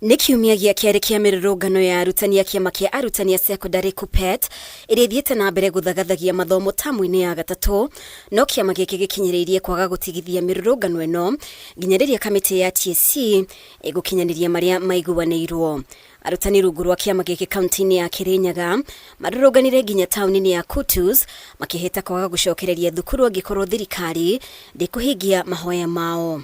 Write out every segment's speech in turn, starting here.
Nĩ kiumia gĩa kerĩ kĩa mĩrũrũngano ya arutani a kĩama kĩa arutani a cekondarĩ KUPPET ĩrĩa ĩthiĩte na mbere gũthagathagia mathomo tamu-inĩ ya gatatũ, no kĩama gĩkĩ gĩkinyĩrĩirie kwaga gũtigithia mĩrũrũngano ĩno nginya rĩrĩa kamĩtĩ ya TSC ĩgũkinyanĩria marĩa maiguanĩirwo. Arutani rungu rwa kĩama gĩkĩ kaunti-inĩ ya Kirinyaga marũrũnganire nginya taũni-inĩ ya Kutus makĩhĩta kwaga gũcokereria thukuru angĩkorwo thirikari ndĩkũhingia mahoya mao.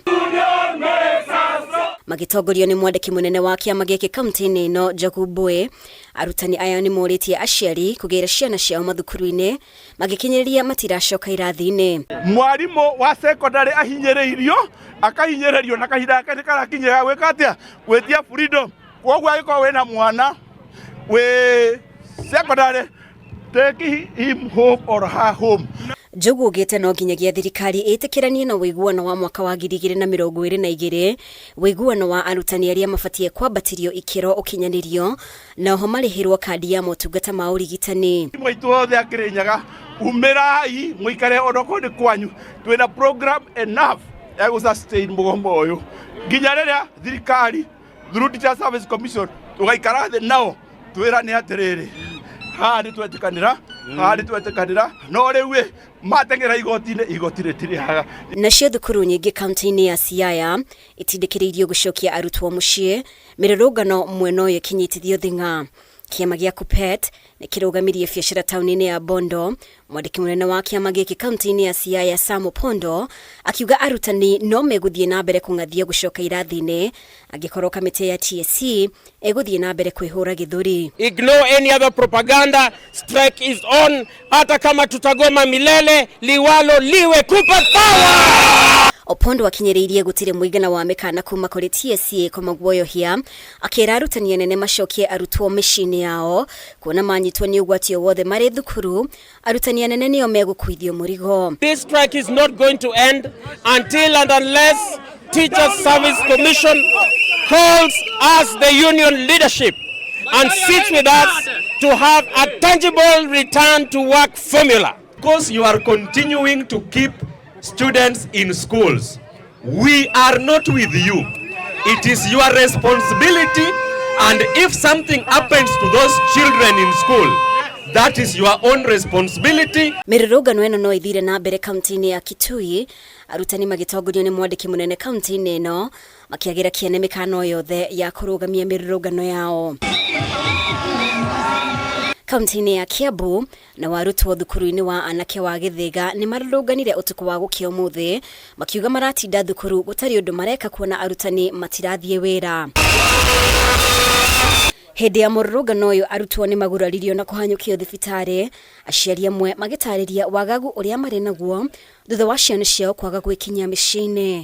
Magĩtongorio nĩ mwandĩki mũnene wa kĩama gĩkĩ kaunti-inĩ ĩno Njogu Mbui, arutani aya nĩ morĩtie aciari kũgĩra ciana ciao mathukuru-inĩ magĩkinyĩrĩria matiracoka irathi-inĩ. Mwarimũ wa secondary ahinyĩrĩirio, akahinyĩrĩrio na kahinda gake nĩ karakinyĩra gwĩka atĩa? Gwĩtia freedom. Kwoguo angĩkorwo wĩna mwana wĩ secondary, take him home or her home. Njogu augĩte no nginyagia thirikari ĩtĩkĩranie na ũiguano wa mwaka wa 2022, ũiguano wa arutani arĩa mabatie kwambatĩrio ikĩro ũkinyanĩrio na oho marĩhĩrwo kandi ya motungata ma ũrigitani. Mwaitũ othe a Kĩrĩnyaga, umĩrai mũikare onokorwo nĩ kwanyu, twĩna program enough ya gũ sustain mũgomo ũyũ nginya rĩrĩa thirikari through Teacher Service Commission tũgaikara thĩ nao twĩrane atĩrĩrĩ, haha nĩ twetĩkanĩra, haha nĩ twetĩkanĩra, no rĩu ĩ mateng'era igoti-inĩ, igoti rĩtirĩhaga. Nacio thukuru nyingĩ kaunti-inĩ ya Siaya itindĩkĩrĩirio gũcokia arutwo mũciĩ, mĩrũrũngano mwena ũyũ ĩkĩnyitithio thing'a. Kĩama gĩa KUPPET nĩ kĩrũgamirie biacara taũni-inĩ ya Bondo. Mwandĩki mũnene wa kĩama gĩkĩ kaunti-inĩ ya Siaya Sam Opondo akiuga arutani no megũthiĩ na mbere kũng'athia gũcoka irathi-inĩ angĩkorwo kamĩtĩ ya TSC ĩgũthiĩ na mbere kwĩhũra gĩthũri. Ignore any other propaganda, strike is on. Hata kama tutagoma milele, liwalo liwe, KUPPET power! Opondo akinyĩrĩirie gũtirĩ mũigana wa mĩkana kuma kũrĩ TSC kũmaguoyohia, akĩra arutani anene macokie arutwo mĩciĩ-inĩ yao kuona manyitwo nĩ ũgwati o wothe marĩ thukuru, arutani anene nĩo megũkuithio mũrigo. This strike is not going to end until and unless Teachers Service Commission calls us, the union leadership, and sits with us to have a tangible return to work formula. Because you are continuing to keep students in schools, we are not with you. It is your responsibility, and if something happens to those children in school, that is your own responsibility. Mĩrũrũngano ĩno no ĩthire na mbere kaunti-inĩ ya Kitui, arutani magĩtongorio nĩ mwandĩki mũnene kaunti-inĩ ĩno makĩagĩra kĩene mĩkano yothe ya kũrũgamia mĩrũrũngano yao. Kaunti-inĩ ya Kiambu na warutwo thukuru-inĩ wa anake wa Gĩthĩga nĩ marũrũnganire ũtukũ wa gũkĩa ũmũthĩ makiuga maratinda thukuru gũtarĩ ũndũ mareka kuona arutani matirathiĩ wĩra. Hĩndĩ ya mũrũrũngano ũyũ arutwo nĩ maguraririo na kũhanyũkio thibitarĩ, aciari amwe magĩtarĩria wagagu ũrĩa marĩ naguo thutha wa ciana ciao kwaga gwĩkinyia mĩciĩ-inĩ.